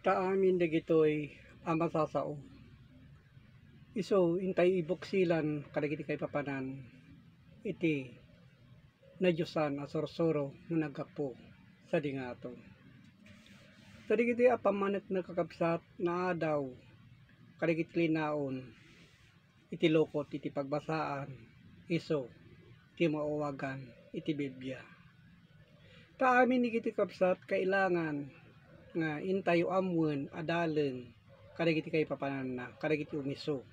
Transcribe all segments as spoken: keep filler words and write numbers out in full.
Ta amin dagitoy a masasao. Isu, intayo ibuksilan kadagiti kaipapanan iti nadiosan a sursuro nga naggapu sadi ngato. Kadagiti a pammaneknek, kakabsat, naadaw kadagiti linaon iti lukot iti pagbasaan, isu ti maawagan iti Biblia. Ta amin dagiti, kabsat, kailangan nga intayo ammoen a dalen kadagiti kaipapananna, kadagiti umisu,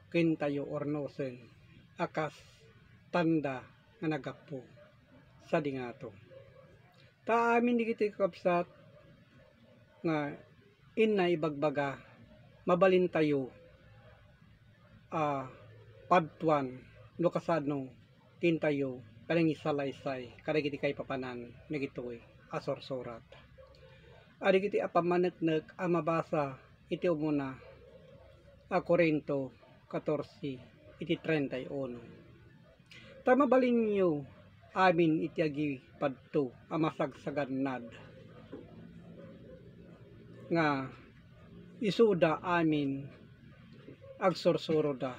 ken intayo urnosen a kas tanda nga naggapu sadi ngato. Ta amin dagiti, kabsat, nga inna ibagbaga, mabalintayo a padtuan no kasano ti intayo panangisalaysay kadagiti kaipapanan dagitoy a sursurat. Kadagiti a pammaneknek a mabasa iti umuna a Corinto katorse iti treinta y uno. Ta mabalinyo amin iti agipadto a masagsagannad nga isuda amin agsursuroda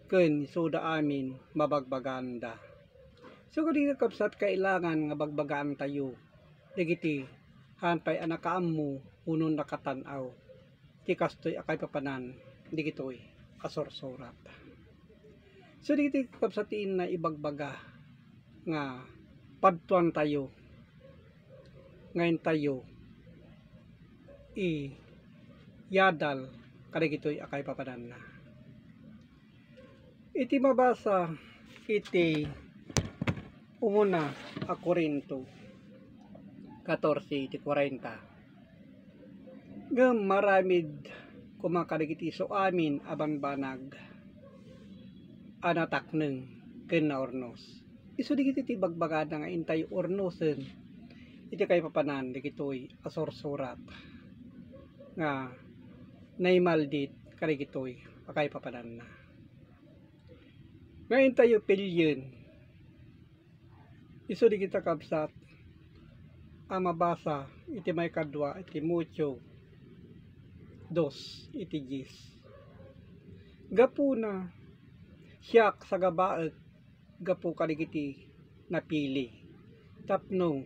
ken isuda amin mabagbagaanda. So, kadagiti, kabsat, kailangan nga bagbagaantayo dagiti haan pay a nakaammo wenno nakatan-aw ti kastoy a kaipapanan dagitoy a sursurat. So, dagiti, kabsat, ti inna ibagbaga nga padtuantayo nga intayo iyadal kadagitoy a kaipapananna. Iti mabasa iti umuna a Corinto katorse iti kuarenta, ngem maaramid koma kadagiti isu amin a bambanag a natakneng ken naurnos. Isu dagiti ti bagbagana nga intayo urnosen iti kaipapanan dagitoy a sursurat nga naimaldit kadagitoy a kaipapananna. Nga intayo pilien, isu dagiti, kabsat, a mabasa iti maikadua iti Timoteo dos iti dies. Gapuna, siak, sagabaek gapu kadagiti napili, tapno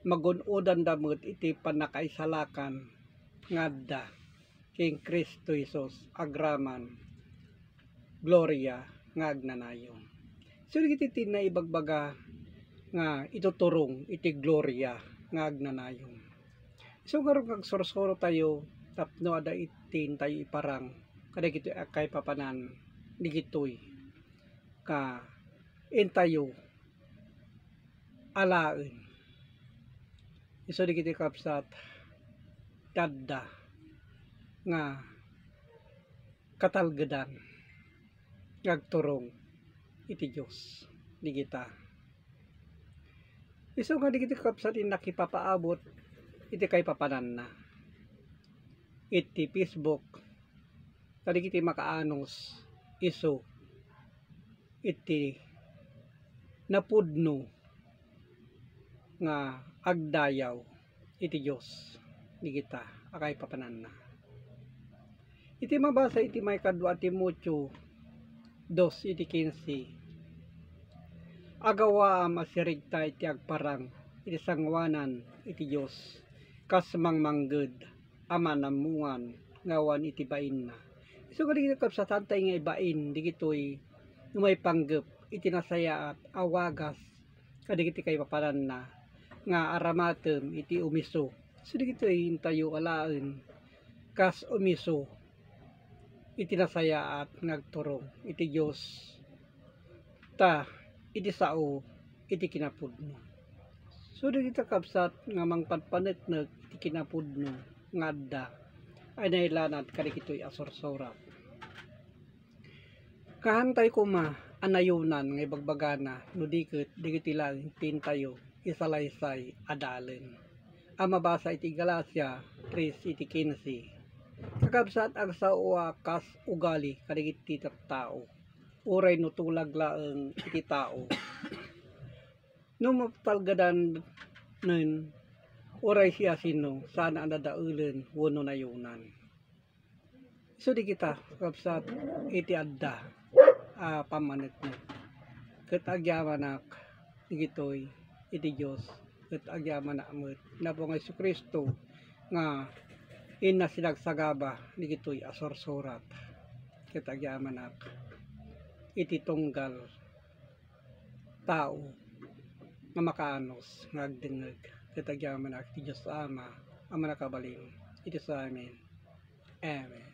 magun-odanda met iti pannakaisalakan nga adda ken Cristo Jesus agraman gloria nga agnanayon. So, dagiti ti naibagbaga nga ituturong iti gloria nga agnanayon. So, ngarud nga agsursuro tayo tapno adda iti intayo iparang kadagitoy a kaipapanan dagitoy nga intayo alaen. Isu dagiti, kabsat, ti adda nga katalgedan nga agturong iti Dios dagita. Isu nga dagiti, kabsat, ti nakipapaabot iti kaipapananna iti Facebook, kadagiti makaanus isu iti napudno nga agdayaw iti Dios dagita a kaipapananna. Iti mabasa iti maikadua a Timoteo dos iti kinse, agawaam a sirigta iti agparang iti sangoanan iti Dios kas mangmangged a manammongan nga awan iti bainna. Isu kadagiti kabsat, haantay nga ibain dagitoy no maipanggep iti nasayaat a wagas kadagiti kaipapananna nga aramatem iti umiso. So, dagitoy intayo alaen kas umiso iti nasayaat nga agturong iti Dios ta idi sao iti kinapudno. So, dagita kabsat nga mangpanpaneknek iti kinapudno nga adda ay nailanad kadagitoy a sursurat. Kaantay koma a nayonan nga ibagbagana no di ket dagiti laeng ti intayo isalaysay a dalen a mabasa iti Galacia tres iti kinse. Kakabsat, agsao a kas ugali kadagiti tattao, uray no tulag laeng iti tao. No mapatalgadanen, uray siasino, saan a nadaelen wenno nayonan. Isu dagita, kakabsat, iti adda a pammaneknek. Ket agyamanak dagitoy iti Dios, ket agyamanak met napo nga Jesu-Cristo nga inna sinagsagaba dagitoy a sursurat. Ket agyamanak iti tunggal tao nga makaanus nga agdengngeg. Ket agyamanak iti Dios Ama a mannakabalin iti amin. Amen.